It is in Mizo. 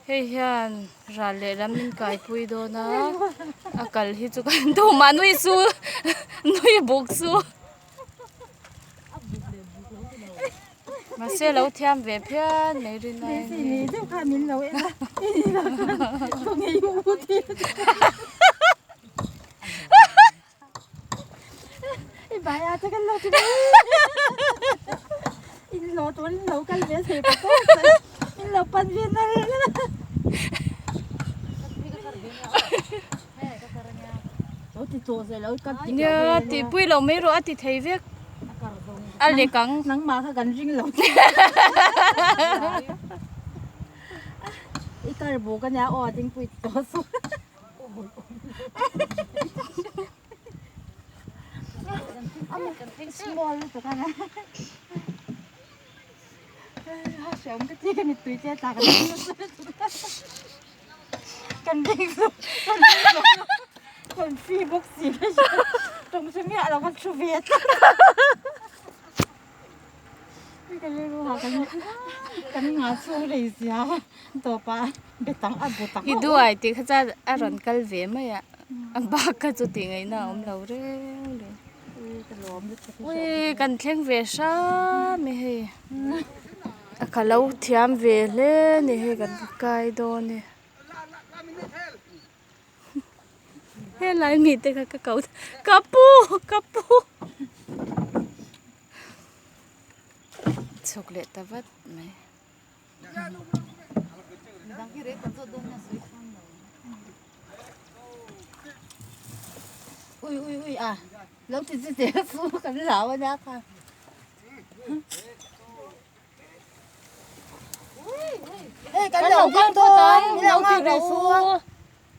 Hei hian ral leh lam min kaipui dawn a a kal hi chu kan tumah nui su nui buk su mahse lo thiam ve phian mai rin a Nia tihpui loh mai rawh a ti thei vek a lek ang. Nangmah kha kan ring lo che. I kar buk ania aw dingpui ti tawh suh. Small lutuk a nia. Hreawm ka ti ka mittui te a tla ka ring nasa lutuk a. Kan ring zo kan ring zo kan free bawk si ka hria tawng hre miah lo ka thu ve tlat a. Ka rilru ha kan kan nghah chhung rei zia tawpah betang a bu tak I duai tih kha chuan a rawn kal ve mai a, a bak kha chu tih ngaihna a awm lo reng reng. Ui kan thleng ve hram e hei, a ka lo thiam ve hle a ni hei kan kai dawn e. Helai mite kha ka ko ka pu ka pu chhuk leh ta vat mai. Ui ui ui a lo ti chi zel chu kan hlau a nia kha. Hei kan lo kal dawn lo ti rawh u.